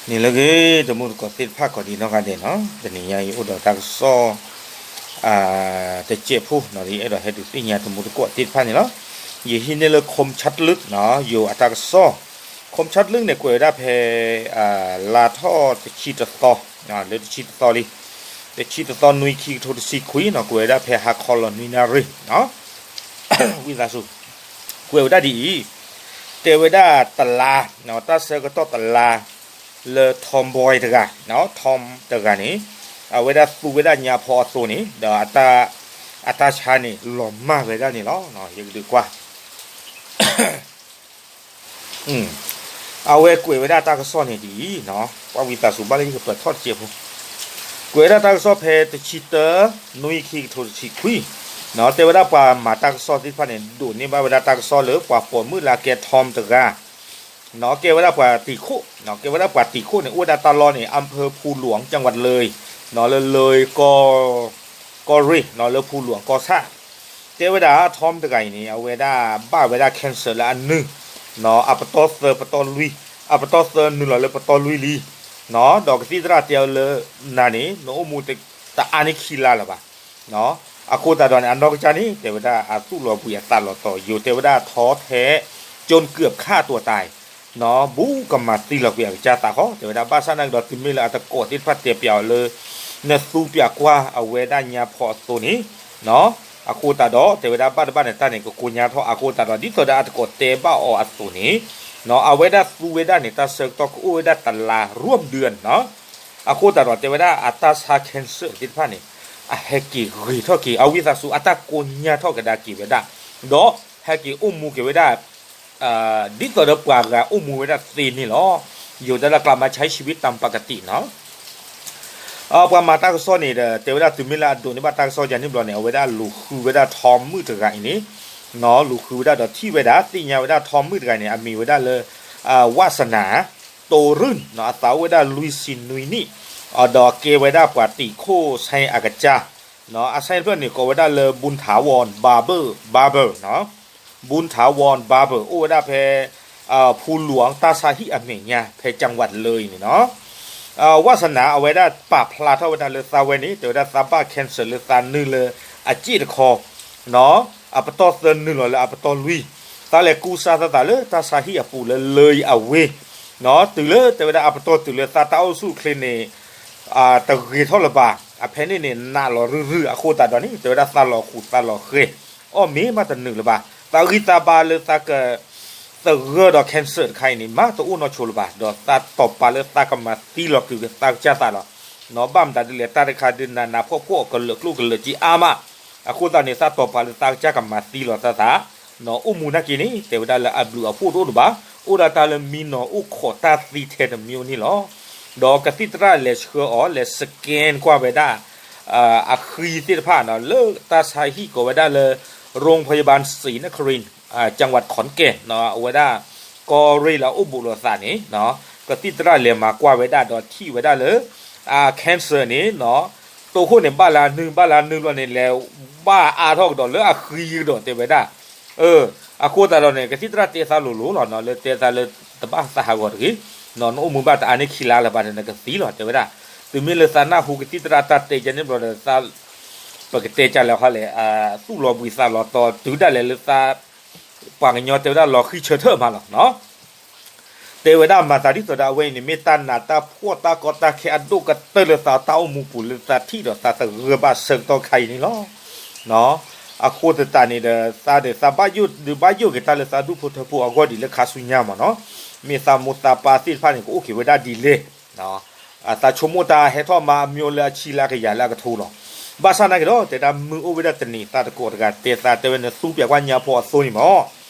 န့ၣ်လၢအဂ့ၤ တံၤသကိးသ့ၣ်တဖၣ် ကိးဒံးနီၢ်ဂၤဒဲးနီၤ, တနံၤညါအံၤအိၣ်ဒီးတၢ်ကစီၣ် တစဲးဖိနီၤ ဒ်အဲၣ်ဒိးဟဲဒုးသ့ၣ်ညါတံၤသကိးသ့ၣ်တဖၣ်န့ၣ်လီၤ. ယဟံးန့ၢ်လၢ ခီမၠၢတ်လုၢ် ယိၤအတၢ်ကစီၣ်, ခီမၠၢတ်လုၢ်န့ၣ် ကွဲးဝဲဒၣ်ဖဲ လါထီၣ်တဆံတသီ, လၢတဆံတသီလံ, တဆံတသီနွံခံကထိတဆံခွံနီၤ, ကွဲးဝဲဒၣ်ဖဲဟါခီလီၤနွံနၣ်ရံၣ် ဝံသးစူၤ, ကွဲးဝဲဒၣ်ဒ်အံၤ, တဲဝဲဒၣ်တလါ, တၢ်ဆၢကတီၢ်တလါ လၢ Tom Boy တဂၤ, Tom တဂၤန့ၣ် အဝဲဒၣ်သူဝဲဒၣ်ညါဖီအသိန့ၣ် ဒီး အတၢ်ဆါန့ၣ် လီၤမၢ်ဝဲဒၣ်န့ၣ်လီၤ. ယကဒုးကွၢ် အဝဲကွဲးဝဲဒၣ်တၢ်ကစီၣ်န့ၣ်ဒ်အံၤ, ပှၤဝံသးစူၤဘၣ်လၢယကပၢၤထီၣ်တစဲးဖိ, ကွဲးဝဲဒၣ်တၢ်ကစီၣ်ဖဲတဆံတၢ နွံခံကထိတဆံခွံ, တဲဝဲဒၣ်ပှၤမၤတၢ်ကစီၣ်သ့ၣ်တဖၣ်န့ၣ် ဒိးန့ၢ်ဘၣ်ဝဲဒၣ်တၢ်ကစီၣ်လၢပှၤပိာ်မုၣ်လၢအကဲ Tom တဂၤ ကဲဝဲဒၣ်ပှၤတံာ်ခိၣ်, ကဲဝဲဒၣ်ပှၤတံာ်ခိၣ်န့ၣ် အိၣ်ဝဲဒၣ်တၢ်လီၢ်န့ၣ် အၣ်ဖၢၣ်ဖူလူၣ် ကၠၣ်ဝးလၢ လၢ ကီၢ်ရ့ၣ် လၢဖူလူၣ်ကီၢ်ဆၣ်, တဲဝဲဒၣ် Tom တဂၤအံၤန့ၣ် အဝဲဒၣ်ဘၣ်ဝဲဒၣ် cancer လၢအနုာ်, အပတီၢ်သၢပတီၢ်လွံၢ်, အပတီၢ်သၢနုာ်လီၤလၢပတီၢ်လွံၢ်လံ, ဒီးကသံၣ်သရၣ်တဲအီၤလၢ နၤန့ၣ် နအိၣ်မူတအါန့ၢ်ခံလါလၢၤဘၣ် အဃိသတးဒီးန့ၣ် အနီၢ်ကစၢ်န့ၣ် တဲဝဲဒၣ်အသူၣ်လီၤဘှံးအသးလီၤတီၤ ယိၤတဲဝဲဒၣ်ထီထဲ ကၠိၣ်ကၢၢ်ခၣ်တိၤတၢ်, ဘူးကမၤသံလီၤကွံာ်အကစၢ်သးဃီ, တဲဝဲဒၣ်ဘၣ်ဆၣ်နာ်က့ဒီး တုၤမ့ၢ်လၢအတံၤသကိးသ့ၣ်တဖၣ်တဲပျးအီၤလၢ နသူပျးကွၢ်အဝဲဒၣ်ညါဖီအသိန့ၣ်, အဃိသတးဒီး တဲဝဲဒၣ်ဘၣ်တဘၣ်န့ၣ် တၢ်န့ၣ် ကကိညါထီၣ် အဃိသတးဒီး ဒ်သိးဒီးအတံၤသကိးတဲဘၣ်အီၤအသိးန့ၣ်, အဝဲဒၣ်သူဝဲဒၣ်န့ၣ် တၢ်ဆၢကတီၢ်ကအိၣ်ဝဲဒၣ်တလါ ရူမ်ဒုးနီၤ အဃိသတးဒီး တဲဝဲဒၣ်အတၢ်ဆါ cancer သ့ၣ်တဖၣ်န့ၣ် အဟဲက့ၤဂ့ၤထီၣ်က့ၤ အဝံသးစူၤ အတၢ်ကိညါထီၣ်ကဒါက့ၤဝဲဒၣ်, ဒီးဟဲက့ၤအိၣ်မူက့ၤဝဲဒၣ် ဒ်သိးဒီးပှၤဂၤအိၣ်မူဝဲဒၣ်သ့န့ၣ်လီၤ. ယိၤတဲလၢကျးမၤဆါဟံၣ်ဝံတၢ်ပကတံးနီၤ ပှၤမၤတၢ်ကစီၣ်န့ၣ်ဒီး တဲဝဲဒၣ်တုၤမ့ၢ်လၢအဒိးန့ၢ်ဘၣ်တၢ်ကစီၣ်ယၤန့ၣ်ဘျီန့ၣ် အဝဲဒၣ်လူၤဃုဝဲဒၣ်ထီမုၣ်တဂၤအံၤန့ၣ်, လူၤဃုဝဲဒၣ်ဒီးထံၣ်ဝဲဒၣ် သ့ၣ်ညါဝဲဒၣ်ထီမုၣ်တဂၤန့ၣ် အမံၤဝဲဒၣ်လၢ ဝးစနၤ တိၤရုၢ် အသးအိၣ်ဝဲဒၣ်လွံၢ်ဆံနွံနံၣ်, ဒီးကဲဝဲဒၣ်ပှၤတံာ်ခိၣ်ဆဲအကစၢ်, အဆဲတဖျၢၣ်န့ၣ် ကိးဝဲဒၣ်လၢ ဘူၣ်ထးဝီၣ် ဘၣ်ဘၢၣ် ဘၣ်ဘၢၣ် ဘူၣ်ထးဝီၣ် ဘၣ်ဘၢၣ် အိၣ်ဝဲဒၣ်ဖဲ ဖူလူၣ်တၢ်ဆါဟံၣ်အမဲာ်ညါ ဖဲကၠၣ်ဝးလၢအံၤန့ၣ်နီၤ ဝးစနၤ အဝဲဒၣ်ပာ်ဖျါထီၣ်ဝဲဒၣ်လၢသးဝဲန့ၣ် တဲဝဲဒၣ်သးဘၣ် cancer လၢသးနုာ်လၢအစ့ၣ်တခီ, အပတီၢ်သၢနုာ်လီၤလၢအပတီၢ်လွံၢ်, သးလဲၤကူစါသးသးလၢတၢ်ဆါဟံၣ်အပူၤလၢလၢအံၤအဝ့ၢ်, တုၤလၢတဲဝဲဒၣ်အပတီၢ်တုၤလၢသးတၢ်အိၣ်ဆူၣ်အိၣ်ချ့န့ၣ် တဂ့ၤထီၣ်လၢၤဘၣ်, အဖဲန့ၣ်န့ၣ် နးလီၤရုၢ်ရုၢ် အဃိသတးဒီးန့ၣ် တဲဝဲဒၣ်သးလီၤဃူသးလီၤဃဲၤ, အီၣ်မ့ၤမးတနုာ်လၢၤဘၣ်, သးဂံၢ်သးဘါလၢသးက သဂၢၢ်ဒီး cancer တခါအံၤန့ၣ် မးတအိၣ်နီတဆိလၢၤဘၣ်, ဒီးသးတီၢ်ပာ်လၢသးကမၤသံလီၤကွံာ်သးကစၢ်သးလီၤ, ဘၣ်မတၤဒ်လဲၣ် တၢ်တခါဒုးနးနးဖှီၣ်ဖှီၣ် ကလၢာ်ကျိၣ်ကလၢာ်က့အါမး, အဃိသတးန့ၣ် သးတီၢ်ပာ်လၢသးကစၢ်ကမၤသံလီၤသးသး, အိၣ်မူနာ်က့န့ၣ် တဲဝဲဒၣ်လၢအဘျုးအဖှိၣ်တအိၣ်ဒံးဘၣ်, အိၣ်ဒၣ်တၢ်လၢမံနီၤအိၣ်ခိးတၢ်သံထဲတမံၤန့ၣ်လီၤ. ဒီးကသံၣ်သရၣ်လဲၤဆှၢအီၤ လဲၤ scan ကွၢ်ဝဲဒၣ် အဃံသ့ၣ်တဖၣ် လၢတၢ်ဆါဟံၣ်ကိးဝဲဒၣ်လၢ ရိၣ်ဖယၢၣ်ဘၢၣ် စံနၣ်ခရံၣ် ကၠၣ်ဝး ခီၣ်ကဲၣ် အဝဲဒၣ် ကီၢ်ရ့ၣ်လၢအအိၣ်ဘူးလိာ်သးန့ၣ် ကသံၣ်သရၣ်လဲၤမၤကွၢ်ဝဲဒၣ်ဒီးထံၣ်ဝဲဒၣ်လၢ အ cancer န့ၣ် တိခိၣ်န့ၣ် ဘၣ်လၢအနုာ် ဘၣ်လၢအနုာ်လီၤန့ၣ် လဲၤဘၣ်အါထီၣ်ကဒီးလၢအဃံကဒီးတဲဝဲဒၣ်, အဃိသတးဒီးန့ၣ် ကသံၣ်သရၣ်တဲသးလိၤလိၤလီၤ လၢတဲသးလၢတဘၣ်သးဟးဂီၤတဂ့ၤ, နအိၣ်မူဘၣ်တအါန့ၢ်ခံလါလၢၤဘၣ်န့ၣ် နကသံလီၤတဲဝဲဒၣ်, တုၤမ့ၢ်လၢသးနၢ်ဟူကသံၣ်သရၣ်တၢ်တဲကဲန့ၣ်ဘျီဒီး ပကတဲကလဲၣ်ဟီလဲၣ် သူၣ်လီၤဘှံးသးလီၤတီၤ တုၤဒၣ်လဲာ်လၢသး ပှၤကညီတဲဝဲဒၣ်လီၤဃံၢ်ဆၢထၢၣ်မးလီၤ. တဲဝဲဒၣ်မၤသးဒ်သိးဒီးအဝဲအံၤန့ၣ် မ့ၢ်တၢ်နးတၢ်ဖှီၣ်တၢ်ကီတၢ်ခဲအဒိၣ်ကတၢၢ်လၢသးတၢ်အိၣ်မူပူၤလၢသးထံၣ်ဒီးသးသဂၢၢ်ဘၣ်ဆၢကတီၢ်ခါအံၤန့ၣ်လီၤ. အဃိသတးန့ၣ်ဒီး သးဒီးသးဘၣ်ယိၣ်ဒုးဘၣ်ယိၣ်က့ၤတၢ်လၢသးဒူၣ်ဖိထၢဖိအဂီၢ်ဒ်လၢခါဆူညါမးနီၤ, မ့ၢ်သးမိၢ်သးပၢ်သ့ၣ်တဖၣ်န့ၣ် ကအိၣ်က့ၤဝဲဒၣ်ဒ်လဲၣ် သးဆိကမိၣ်တၢ်ဟဲထီၣ်မးအမျိုးလၢအဆံလၢအကယၤလၢအကထိလီၤ. ဘၣ်ဆၣ်နာ်က့ဒီး တဲဒၣ်မုၢ်အိၣ်ဝဲဒၣ်တနံၤသးတကိးတဂၤတဲသးတဲဝဲ နသူပျးကွၢ်ညါဖီအသိန့ၣ်မ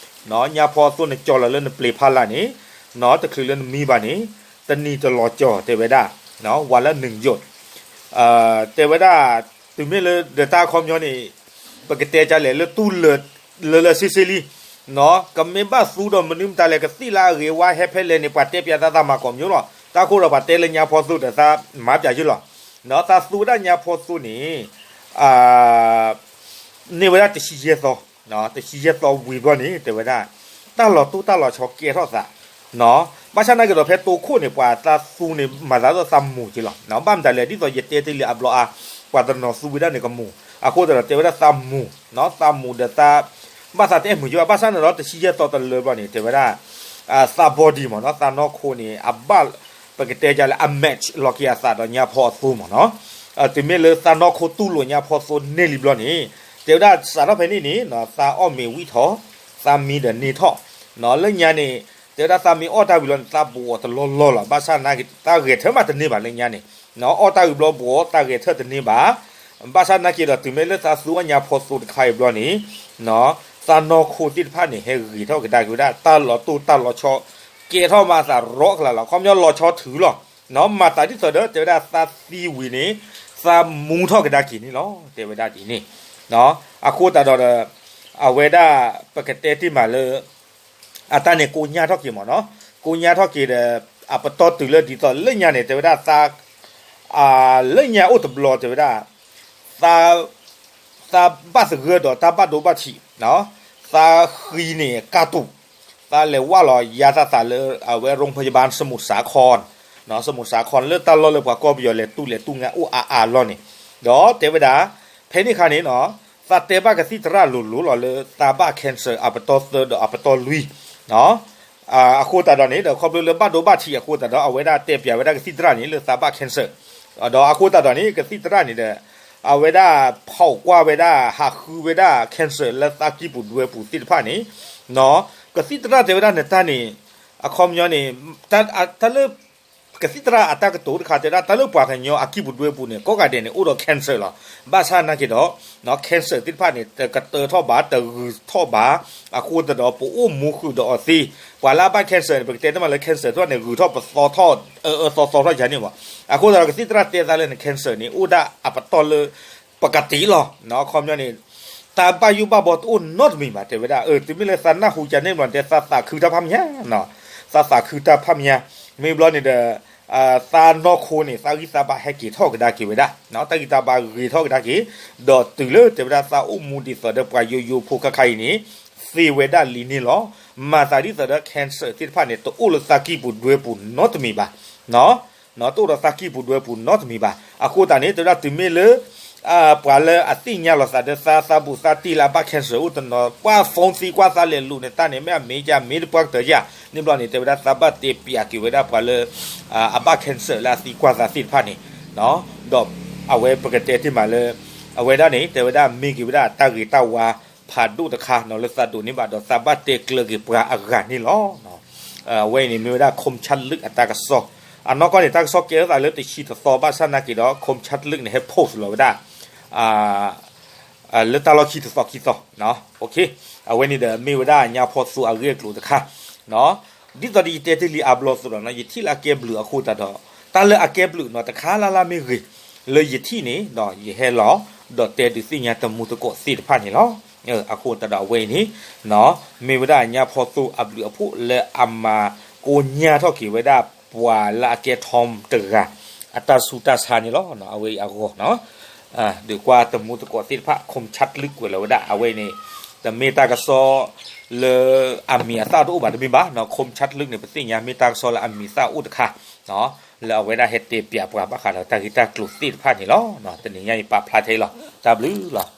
း, ညါဖီအသိန့ၣ်ကၠီၤလီၤလၢနပျ့ၤဖးလၢ်န့ၣ်, တချုးလၢနမံဘၣ်န့ၣ်, တနံၤတလီၤကၠီၤတဲဝဲဒၣ်, ဝၤလၢနုာ်ယိာ် တဲဝဲဒၣ်, တုၤမ့ၢ်လၢဒီးတၢ်အခီပညီန့ၣ်, ပကတဲကလဲၣ်လၢတူၢ်လၢာ်လၢလၢဆ့ဆ့လံ, ကမ့ၢ်ဘၣ်သူဒီးမနုၤမတၤလဲၣ် ကသံၣ်လၢအဂ့ၤဝါဟဲဖဲလဲၣ်န့ၣ် ပှၤတဲပျးသးသးမၤကိးမံၤလီၤ. တၢ်ခိၣ်ဒီးပှၤတဲလၢညါဖီသိတးသးမၤပျးယုၢ်လီၤ. သးသူဝဲဒၣ်ညါဖီသိန့ၣ် န့ၢ်ဝဲဒၣ်တဆံယဲၢ်သီ, တဆံယဲၢ်သီဝံၤဘျီန့ၣ် တဲဝဲဒၣ်, တၢ်လီၤတိၢ်တၢ်လီၤဆီကဲထီၣ်သး, ဘၣ်ဆၣ်နာ်က့ဒီး ဖဲတိခိၣ်န့ၣ် ပှၤသးသူန့ၣ် မၤသးဒ်သိးသးမူၤက့လီၤ. ဘၣ်မတၤလဲၣ် ဒ်သိးယတဲတ့ၢ်လံအဘျီအါ, ပှၤတနီၤသူဝဲဒၣ်န့ၣ်ကမူၤ, အဃိသတးဒီး တဲဝဲဒၣ်သးမူၤ, သးမူၤဒီးသး ဘၣ်သးတအဲၣ်မုာ်က့ဘၣ်. ဘၣ်ဆၣ်န့ၣ်ဒီး တဆံယဲၢ်သီတလၢဘျီန့ၣ် တဲဝဲဒၣ် သး body မ့ၢ်နီၤ, သးနီၢ်ခိန့ၣ် အဘၣ် ပကတဲကလဲၣ် အ match လီၤက့ၤအသးဒီးညါဖီအသိမ့ၢ်နီၤ. တုၤမ့ၢ်လၢသးနီၢ်ခိတူၢ်လိာ်ညါဖီသိန့ၢ်လံဘျီန့ၣ် တဲဝဲဒၣ်စးထီၣ်ဖဲန့ၣ်န့ၣ် သးအီၣ်မ့ၤဝံၣ်ထီၣ်, သးမံဒီးန့ၢ်ထီၣ်, လၢညါန့ၣ် တဲဝဲဒၣ်သးမ့ၢ်အီၣ်တၢ်ဝံၤလီၤန့ၣ် သးဘူးအီၤတလီၢ်လီၢ်လီၤ. ဘၣ်ဆၣ်နာ်က့ သးဂဲၤထၢၣ်မးတန့ၢ်ဘၣ်လၢညါန့ၣ်, အီၣ်တၢ်ဝံၤဘျီဘူးအီၤ သးဂဲၤထၢၣ်တန့ၢ်ဘၣ်. ဘၣ်ဆၣ်နာ်က့ဒီး တုၤမ့ၢ်လၢသးသူအီၣ်ညါဖီသိတခါအံၤဘျီန့ၣ် သးနီၢ်ခိသ့ၣ်တဖၣ်န့ၣ် ဟဲဂ့ၤထီၣ်ကဒါက့ၤဝဲဒၣ် တၢ်လီၤတိၢ်တၢ်လီၤဆီ ကဲထီၣ်မးသးရီကလးလီၤ. ခီပညီလီၤဆီထုးလီၤ. မၤသးဒ်သိးဒီး တဲဝဲဒၣ်သးသံဝံၤန့ၣ် သးမူထီၣ်ကဒါက့ၤန့ၣ်လီၤ. တဲဝဲဒၣ်ဒ်န့ၣ် အဃိသတးဒီး အဝဲဒၣ် ပကတဲတ့ၢ်မးလၢ အတၢ်န့ၣ်ကိညၢ်ထီၣ်က့ၤမ့ၢ်နီၤ, ကိညၢ်ထီၣ်က့ၤဒီး အပတီၢ်တုၤလၢဒ်သိးလၢညါန့ၣ် တဲဝဲဒၣ်သး လၢညါအိၣ်တဘျီတဲဝဲဒၣ် သး သးဘၣ်သဂၢၢ်ဒီးတၢ်ဘၣ်ဒိဘၣ်ထံး, သးဃံန့ၣ်ကၢ်တူာ်, သးလဲၤဝဲလီၤယါသးသးလၢအဝဲ ရိဖယဘၣ် စမူးစးခီၣ်, စမူးစးခီၣ် လၢတၢ်လီၢ်လၢပှၤကီၢ်ပယီၤလဲၤတူၢ်လဲၤတူၢ်ငါအိၣ်အါအါလီၤန့ၣ်, ဒီးတဲဝဲဒၣ် ဖဲန့ၣ်အခါန့ၣ်နီၤ သးတဲဘၣ်ကသံၣ်သရၣ်လိၤလိၤလီၤလၢသးဘၣ် cancer အပတီၢ်သၢဒီးအပတီၢ်လွံၢ် အဃိသတးဒီးန့ၣ်ဒီး ခီဖျိလၢဘၣ်ဒိဘၣ်ထံးအဃိသတးဒီး အဝဲဒၣ်တဲပၠးဝဲဒၣ်ကသံၣ်သရၣ်န့ၣ် လၢသးဘၣ် cancer, ဒီးအဃိသတးဒီးန့ၣ် ကသံၣ်သရၣ်န့ၣ်ဒီး အဝဲဒၣ်ဖီၣ်ကွၢ်ဝဲဒၣ် ဟးဃုဝဲဒၣ် cancer လၢသးကံၢ်ပူၤဒွဲပူၤသ့ၣ်တဖၣ်န့ၣ်, ကသံၣ်သရၣ်တဲဝဲဒၣ်နတၢ်န့ၣ် အခီပညီန့ၣ် တၢ်လၢ ကသံၣ်သရၣ်အတၢ်ကတိၤတခါတဲဒၣ် တၢ်လၢပှၤကညီအကံၢ်ပူၤဒွဲပူၤန့ၣ် ကိးဂၤဒဲးန့ၣ် အိၣ်ဒီး cancer လီၤ. ဘၣ်ဆၣ်နာ်က့ဒီး cancer သ့ၣ်တဖၣ်န့ၣ် တကတၢၢ်ထီၣ်ဘၣ် တဂုၤထီၣ်ဘၣ်, အဃိသတးဒီး ပအိၣ်မူဃုာ်ဒီးအီၤသ့, ပှၤလၢအဘၣ် cancer န့ၣ် ပကတဲတမံၤလၢ cancer ထီၣ်န့ၣ် ဂုၤထီၣ်ပသီထီၣ် အၢအၢသီသီထီၣ်ယၤန့ၣ်မး, အဃိသတးဒီး ကသံၣ်သရၣ်တဲသးလၢန့ၣ် cancer န့ၣ် အိၣ်ဒၣ်အပတီၢ်လၢ ပကတ့လီၤ. အခီပညီန့ၣ် တၢ်ဘၣ်ယိၣ်ဘၣ်ဘီတအိၣ်နီတမံၤဘၣ် တဲဝဲဒၣ်, တုၤမ့ၢ်လၢသးနၢ်ဟူကန့ၣ်ဘျီန့ၣ် တဲသးသးခုတၢ်ဖးမးညါ, သးသးခုတၢ်ဖးမးညါ, မ့ၢ်ဘျီန့ၣ်ဒီး သးနီၢ်ခိန့ၣ် သးဂံၢ်သးဘါဟဲက့ၤထီၣ်ကဒါက့ၤဝဲဒၣ်, တၢ်ဂံၢ်တၢ်ဘါဂ့ၤထီၣ်ကဒါက့ၤ, ဒီးတုၤလၢတဲဝဲဒၣ်သးအိၣ်မူဒ်သိးဒီးပှၤယိယိဖိခါခါအံၤန့ၣ် သ့ဝဲဒၣ်လံန့ၣ်လီၤ. မၤသးဒ်သိးဒီး cancer သ့ၣ်တဖၣ်န့ၣ် တအိၣ်လၢသးကံၢ်ပူၤဒွဲပူၤနီတမံၤဘၣ် တအိၣ်ဒီးသးကံၢ်ပူၤဒွဲပူၤနီတမံၤဘၣ်. အဃိသတးန့ၣ် တဲဝဲဒၣ်တုၤမ့ၢ်လၢ ပှၤလၢအသ့ၣ်ညါလီၤသးဒီးသး သးဘူးသးတံၢ်လၢအဘၣ် cancer အိၣ်တနီၤ ပှၤ phone သံကွၢ်သးလဲၤလူၤန့ၣ် တၢ်န့ၣ်မ့ၢ်အမ့ၢ်ကမ့ၢ်တပှၢ်ကတၢၢ်ယၤန့ၣ်ဘျီန့ၣ် တဲဝဲဒၣ်သးဘၣ်တဲပၠးက့ၤဝဲဒၣ်ပှၤလၢ အဘၣ် cancer လၢအသံကွၢ်သးသ့ၣ်တဖၣ်န့ၣ်, ဒီးအဝဲပကတဲတ့ၢ်မးလၢ အဝဲဒၣ်န့ၣ် တဲဝဲဒၣ်မ့ၢ်က့ၤဝဲဒၣ်တၢ်ဂ့ၤတၢ်ဝါဖးဒိၣ်တခါနီၤ လၢသးဒိးန့ၢ်ဘၣ်ဒီးသးဘၣ်တဲကျၢၤက့ၤပှၤအဂၤန့ၣ်လီၤ. အဝဲအံၤန့ၣ်မ့ၢ်ဝဲဒၣ် Komjat Luk အတၢ်ကစီၣ်, အနီၢ်ကီၢ်န့ၣ် တၢ်ကစီၣ်ကဲထီၣ်သးလၢတဆံတသီ ဘၣ်ဆၣ်နာ်က့ဒီး Komjat Luk န့ၣ် ဟဲ post လီၤဝဲဒၣ် လၢတၢ်လီၢ်ခံတသီခံသီ, အဝဲန့ၣ်ဒီးမ့ၢ်ဝဲဒၣ်ညါဖီသိအဂ့ၢ်အကျိၤတခါ ဒ်သိးဒီးယတဲတ့ၢ်လံအါဘျီသိးဒီး ယထံၣ်လၢအကဲဘျုးအဃိသတးဒီး တၢ်လၢအကဲဘျုးနီၤ တခါလၢ်လၢ်မ့ၢ်ဂ့ၤ လၢယထံၣ်န့ၣ် ယဟဲလီၤ ဒီးတဲဒုးသ့ၣ်ညါတမူသကိးသ့ၣ်တဖၣ်န့ၣ်လီၤ. အဃိသတးဒီးအဝဲအံၤန့ၣ် မ့ၢ်ဝဲဒၣ်ညါဖီသိအဘျုးအဖှိၣ်လၢအမၤကိညၢ်ထီၣ်က့ၤဝဲဒၣ်ပှၤလၢအကဲထီတဂၤ အတၢ်ဆူးတၢ်ဆါန့ၣ်လီၤ. အဝဲအံၤအဂီၢ် ဒုးကွၢ်တမူသကိးသ့ၣ်တဖၣ် Komjat Luk ကွဲးလီၤဝဲဒၣ် အဝဲအံၤန့ၣ် တမ့ၢ်တၢ်ကစီၣ်လၢအမံၤအသၣ်တအိၣ်ဘၣ်တမ့ၢ်ဘၣ်, Komjat Luk န့ၣ် ပသ့ၣ်ညါမ့ၢ်တၢ်ကစီၣ်လၢအမံၤသၣ်အိၣ်တခါ လၢအဝဲဒၣ်ဟဲတဲပၠးပှၤဘၣ်ဃးဒီးတၢ်ဂ့ၢ်တၢ်ကျိၤသ့ၣ်တဖၣ်န့ၣ်လီၤ. တနံၤညါအံၤပာ်ဖျါထဲအံၤလီၤ. တၢ်ဘျုးလီၤ.